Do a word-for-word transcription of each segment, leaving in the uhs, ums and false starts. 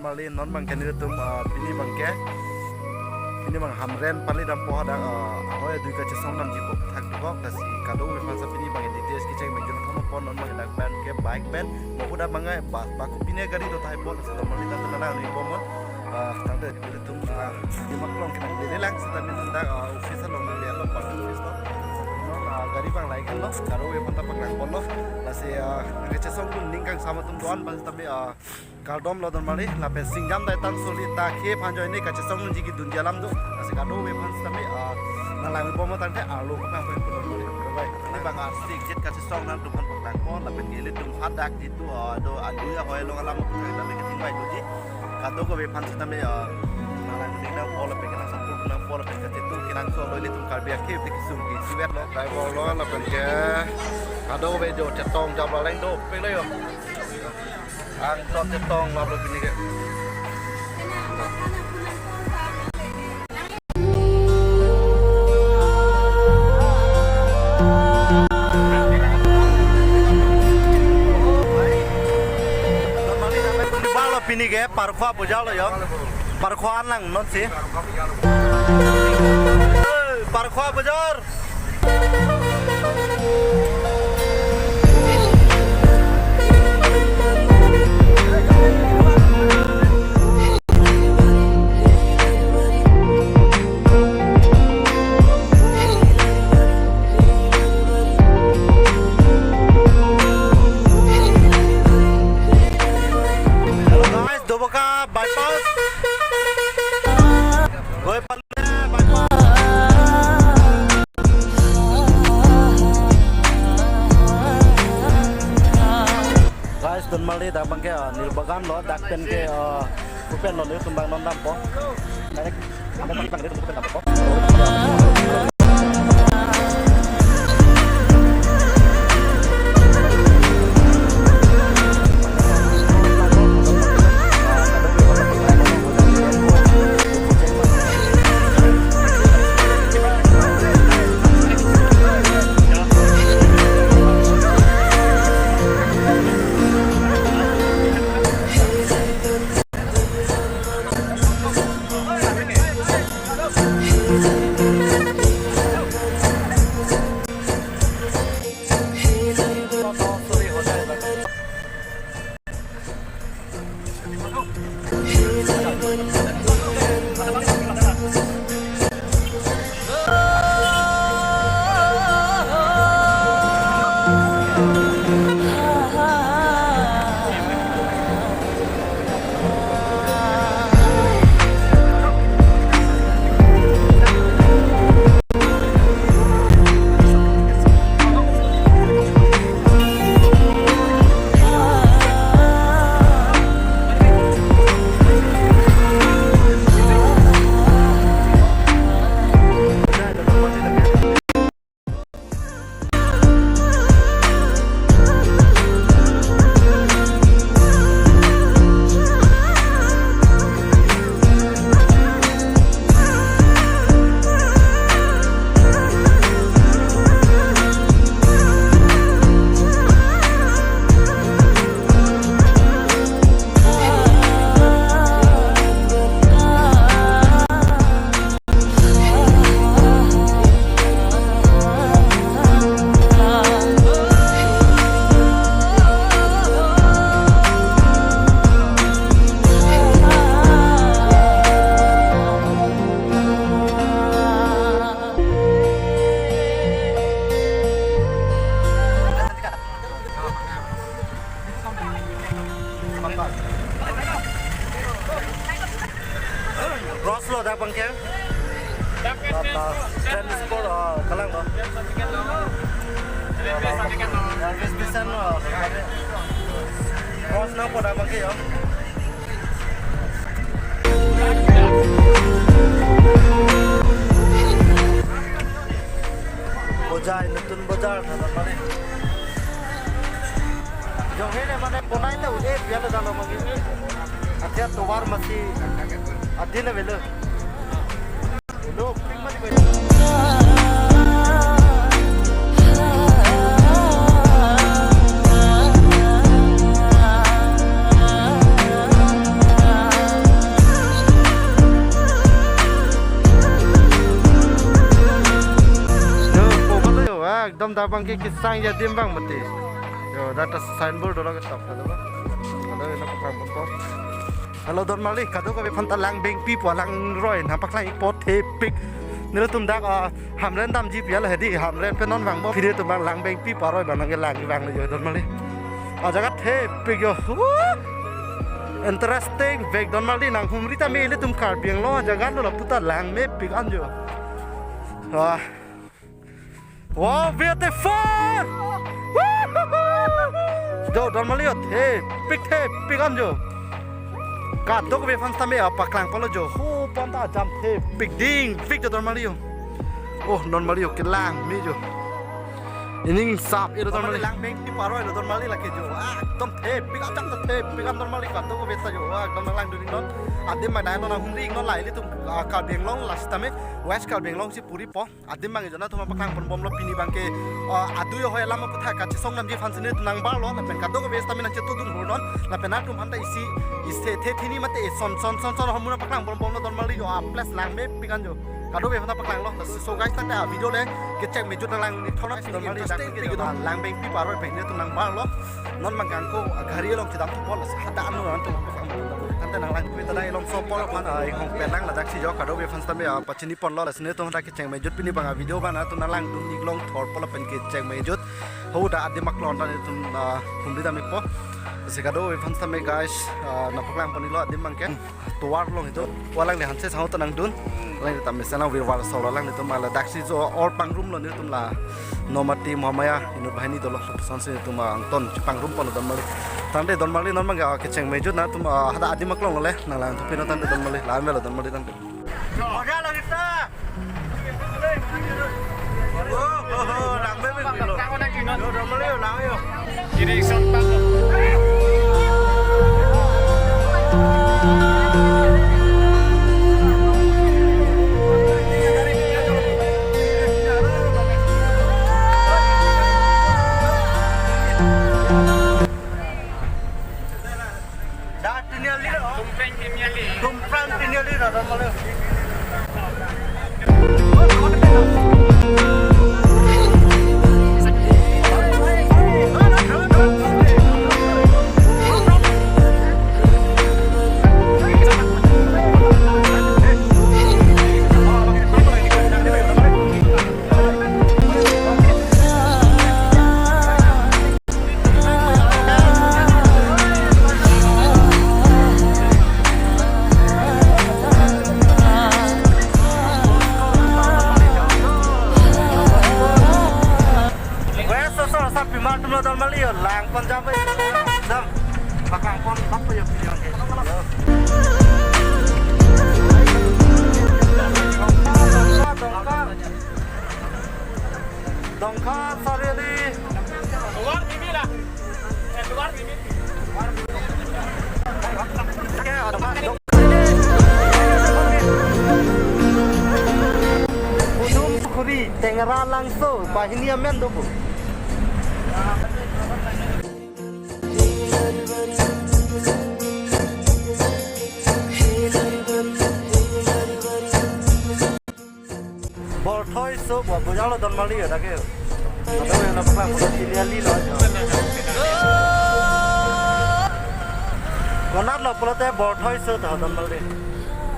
Pali non abangke nelitum, ah, pini abangke, pini abang Hamren pali dampo hadak, ah, ahoi adui kachesong damji aphuthak dokok, lasi kadokave aphan si pini abangke details kecheng menjun thompo. Non abangke dak pen ke bike pen, mo kuda abangke bus, bus ko pine gari do tahai pon, lasi normalita nanglangdun bomnon, ah, tangte nelitum, ah, Dimaklong kenang dede lang sitame dak, ah, office along nangle lo, party office lo. Non, ah, gari abang lai kan lo, kadokave aphanta paklang ponlo, lasi, ah, kachesong atum ning kangsam atum do-an abang sitame, ah, kardom lo normalita, lapen singjam dai tang soli ta khei aphan ajoine kachesong nunji kedunji alam do. Lasi kadokave aphan sitame, ah, nanglang bomnon tangte arlo ko pang pang pun normalita. Bye bye. Neli abang, ah, sik jet kachesong nangtum aphan paklang pon, lapen ke ilitum hadak jitu, ah, do adui ahoi along alam aphuthak sitame kachingvai doji. Kadokave aphan sitame, ah, nanglang ning nangpo lapen ke nang support nangpo lapen kachetu kenangso lo ilitum Karbi akhei te kesung ke isivet lo. Driver lo lapen ke kadokave jo chetong jabra leng dopik lo jo. Angton chetong laplo pini ke. Normally, sampai puni balo pini ke, Parkhowa bojar lo jo. Parkhowa an lang non si. Parkhowa bojar. Hello guys, Doboka bypass. Goi pale bypass. Guys, normalita dak abangke, ah, Nirbagan lo, dak pen ke, ah, kupen lo, nelitum abang non dampo. Direct, amo pagi abang nelitum kupen dampo. Cross lo dak abangke. Tata, train school, oh, kalang lo. Railway station lo. Cross nangpo dak abangke jo. Bojar, nutun bojar, tata mari. Jong he ne mane bonai ta ude piala dalo magi. Atia tovar masi adin avelo. Ulo pik mati bai. Dom da abang ke kesang adim abang mati. Yo, dak ta signboard dolo, ketok ta dolo. Ada yang nangpaklang ponpo. Halo donmarli, kadokave aphan ta lang bengpi po, lang roi nangpaklang ikpo, thepik. Nelitum dak, ah, Hamren damji pi hala hedi, Hamren pen non vangpo. Pini atum abang lang bengpi po aroi abang nangkelang abang lo yo donmarli. Ajaga thepik yo. Woo! Interesting, vek donmarli, nanghumri tame ilitum Karbi Anglong ajaga lo lapu ta lang mepik an yo. Wah. Wow, beautiful! Do donmarli yo, thepik thepik an yo. Kadokave aphan tame, ah, paklang palo yo. Ho, pon ta jam thepik dingpik yo donmarli yo. Oh, donmarli yo, kelang me yo. Ining sap ilo donmarli. Lang bengpi po aroi lo donmarli lake yo. Ah, ekdom thepik, ajam ta thepik an donmarli, kadokave ta yo. Ah, ekdom nanglang dun iknon. Adim abang non nanghumri iknon, la ilitum, ah, Karbi Anglong la sitame, West Karbi Anglong si puri po. Adim abang jo nangtum aphan paklang ponbomlo pini abang ke, ah, adu yo hoi alam aphuthak kachesong damji aphan si nelitum nangbarlo, lapen kadokave sitame nangchetudun hurnon, lapen nangtum aphan ta isi, isi the thini mate ison son son son ahormu nangpaklang ponbomlo donmarli yo, ah, place lang mepik an yo. Kadokave aphan ta paklanglo. So guys, tangte video le kecheng mejut nanglang ni thonat si donmarli, interesting dak video, lang bengpi po aroi abang nelitum nangbarlo. Non abang ke ako gari along chedam thupo, lasi hadak anlo nangtum aphan paklang ponbomlo. Tangte nanglang pi ta dak along so polo aphan, ah, inghong pelang ladak si yo, kadokave aphan tame, ah, pachini ponlo, lasi nelitum dak kecheng mejut pini abang, ah, video abang nangtum nanglang dun ik long thorpo lapen kecheng mejut. Ho dak adim aklong ta nelitum, ah, humri dam ikpo. Lasi kadokave aphan tame guys, ah, nangpaklang pon iklo adim abang ke. Tovar along itum. Walang le hanse sanghong ta nangdun. Lang itum mesen lang virvar solo lang itum ala daksi jo or pangrumlo nelitum la. Nomati Mahamaya inut banghini dolo, lapuson si itum angton chepangrum ponlo donmarli. Tangte donmarli non abang ke kecheng mejut nangtum, ah, hadak adim aklong lo le. Nanglang thupi non tangte donmarli. Lang melo donmarli tangte. Dah, tiniali lo. Tumprang tiniali lo. Tumprang tiniali lo, donmarli. Wes, so, so, sa pimar atum lo donmarli yo, lang pon jam, jam. Paklang pon bak yo pilihan ke. Dongka, Dongka. Dongka Sariali. Luar mimi lah. Eh, luar mimi. Oke, ada Pak. Dongka. Udum Sukhuri, Tengra Langso, banghini amen dopo. Borthoi so bo bujalo donmarli yo dak ke. Ado yang napa ko tiniali lo. Konat lo pulote Borthoi so ta donmarli.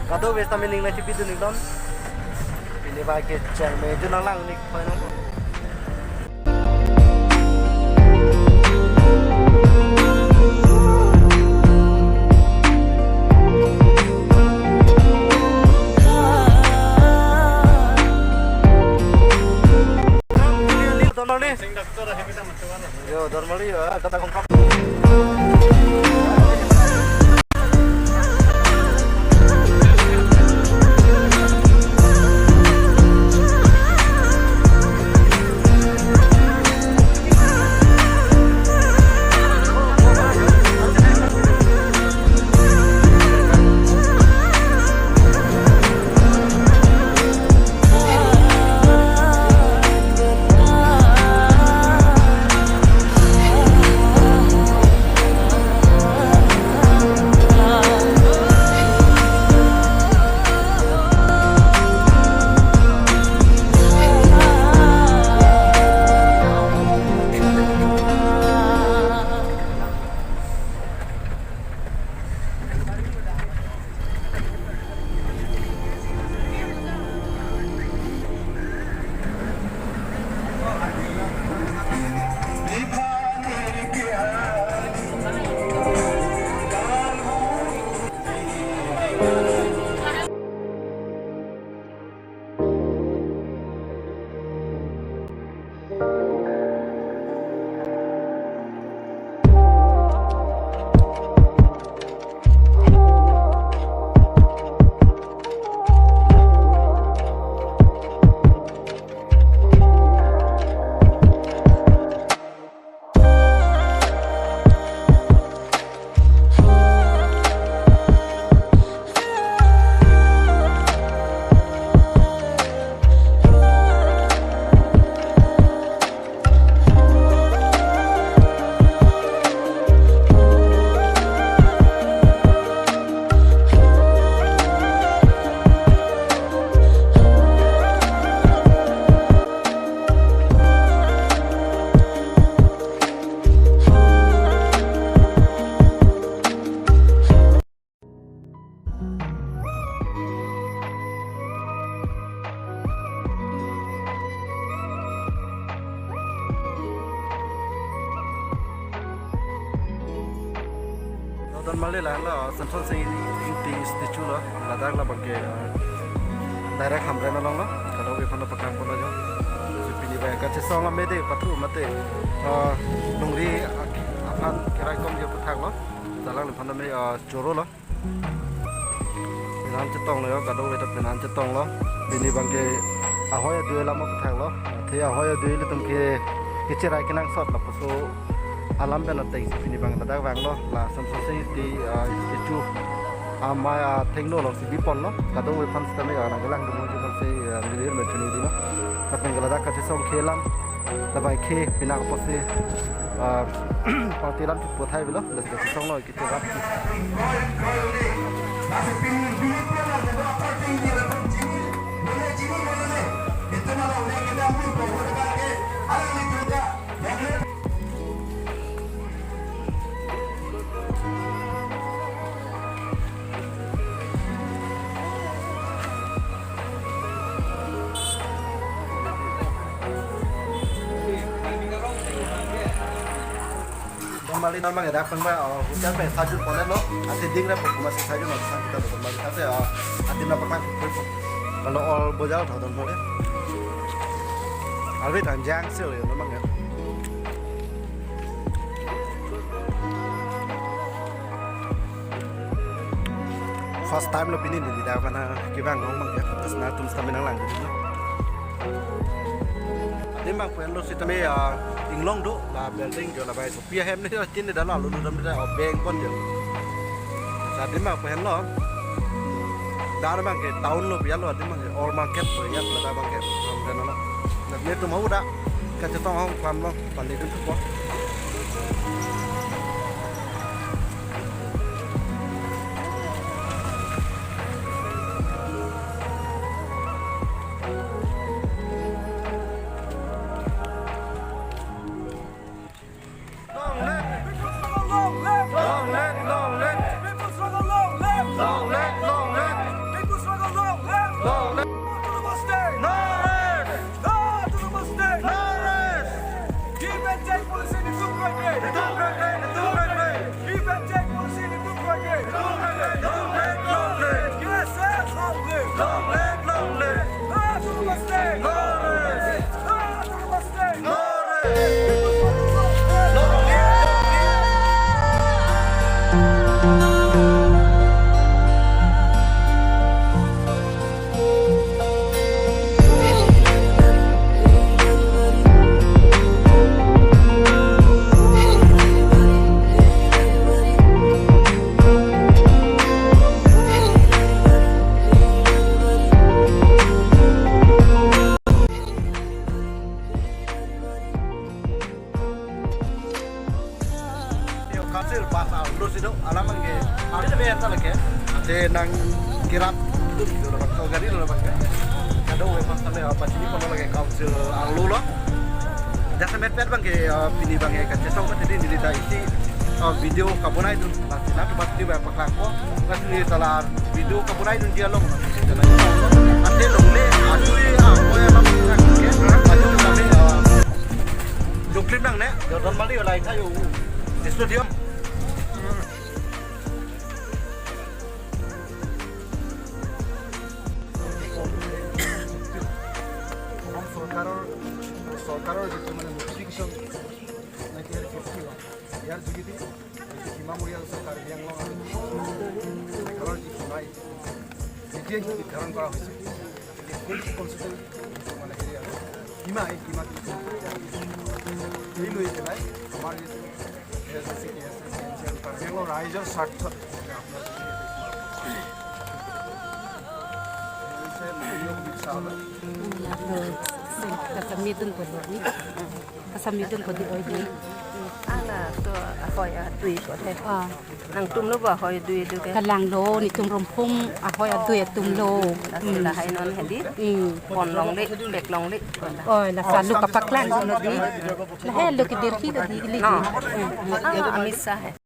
Kadokave sitame ning nangchipidun iknon. Pini abang kecheng mejut nanglang ik thoi nang. Donmarli. Yo, donmarli yo, kata kongkap. Northern Mali lahenlo, Samson Sing Ingti statue lo, ladak labangke, uh, direct Hamren along lo, kadokave aphan paklangponlo jo. Pini abang kachesong amede pathu mate, uh, longri aphan keraikom jo pathaklo, jalang aphan tame, uh, choro lo. Penang chetonglo jo, kadokave ta penang chetonglo. Pini abangke ahoi adui alam pathaklo. Athe ahoi adui ilitum ke kecherai kenangsot lapuson alam pen ateng si pini abang ladak vanglo. La Samson Sing Ingti, ah, statue amei athengno alongsi biponlo. Kadokave aphan sitame, ah, nangkelangdun mo aphan si, ah, nilir menchuni dino. Lapen ke ladak kachesong ke alam. Lapen ke penang apotsi, ah, party alam puthai avelo. Lasi kachesonglo. Don Mali non abang dak pen ba, oh, hotel pen sajut ponlo, ase ding ra pokuma si sajut non sang kita Don Mali ase, oh, atin apa kan, kalau all bojal tha Don Mali. Alwi tanjang sih ya memang ya. First time lo pini neli dak pen kevang long abang ya, terus nangtum sitame nanglang. Adim abang pen lo sitame, ah, inglong do, la building jo la bai. Pi ahem ne tin ne dalo alu dam da, oh, beng pon jo. Sa adim abang pen lo. Dak abang ke town lo pi alo adim abang ke all market lo ya, dak abang ke. Dak ne tum hau da. Kachetong hong kwan lo, pali dun ko. Long live! Long live, long live! Long live, long live! People's struggle, long live! Long live, long live! People's struggle, long live! Long live! No to the mistake! No rest! No to the mistake! No rest! Give and take policy, nitum krekre! Nitum krekre, nitum krekre! Give and take policy, nitum krekre! Nitum krekre, nitum krekre! U S S, long live! Long live, long live! No to the mistake! No rest! No to the mistake! No rest! Yo, council pass out lo si do, alam abang ke, ada be ata lagi. Ate nangkerap dun do lo abang, so gari lo abang ke. Kadokave aphan tame, ah, pachini ponlo lake council arlo lo. Jasemet pet abang ke, ah, pini abang ke kachesong mati neli ta isi, ah, video kabonai dun. Lasi nangtum pati abang paklangpo. Lasi neli ta la video kabonai dun dia long. Ate longle, adui, ah, koya abang ke, ate tame, ah, Joklim nangne, Jordan Mali ulai thayo. Stadium. অসম চৰকাৰৰ, চৰকাৰৰ যিটো মানে নটিফিকেশ্যন, ইয়াৰ যোগেদি যিটো সীমামূৰীয়া অঞ্চল কাৰ্বি আংলং আৰু মেঘালয়ৰ যি সীমা, যেতিয়া নিৰ্ধাৰণ কৰা হৈছে, এই কনষ্টিটিউচন মানে হেৰি আৰু সীমা, এই সীমাটো এই লৈ পেলাই আমাৰ যিটো এ এছ চি, টি এছ এছ, এন চি আৰু কাৰ্বি আংলং ৰাইজৰ স্বাৰ্থত মাননীয় অমিত শ্বাহলৈ Kasamitin po di. Kasamitin po di oy di. Ala to ahoi adui ko the. Ah. Nangtum lo ba ahoi adui do ke. Kalang lo, nitum Ronghum ahoi adui atum lo. Lasi lahai non hedi. Hmm. Pon longle, pek longle. Oy, la sa lo kapaklang lo di. Lahelo ke dirki lo di. No. Ah, Amit Shah hai.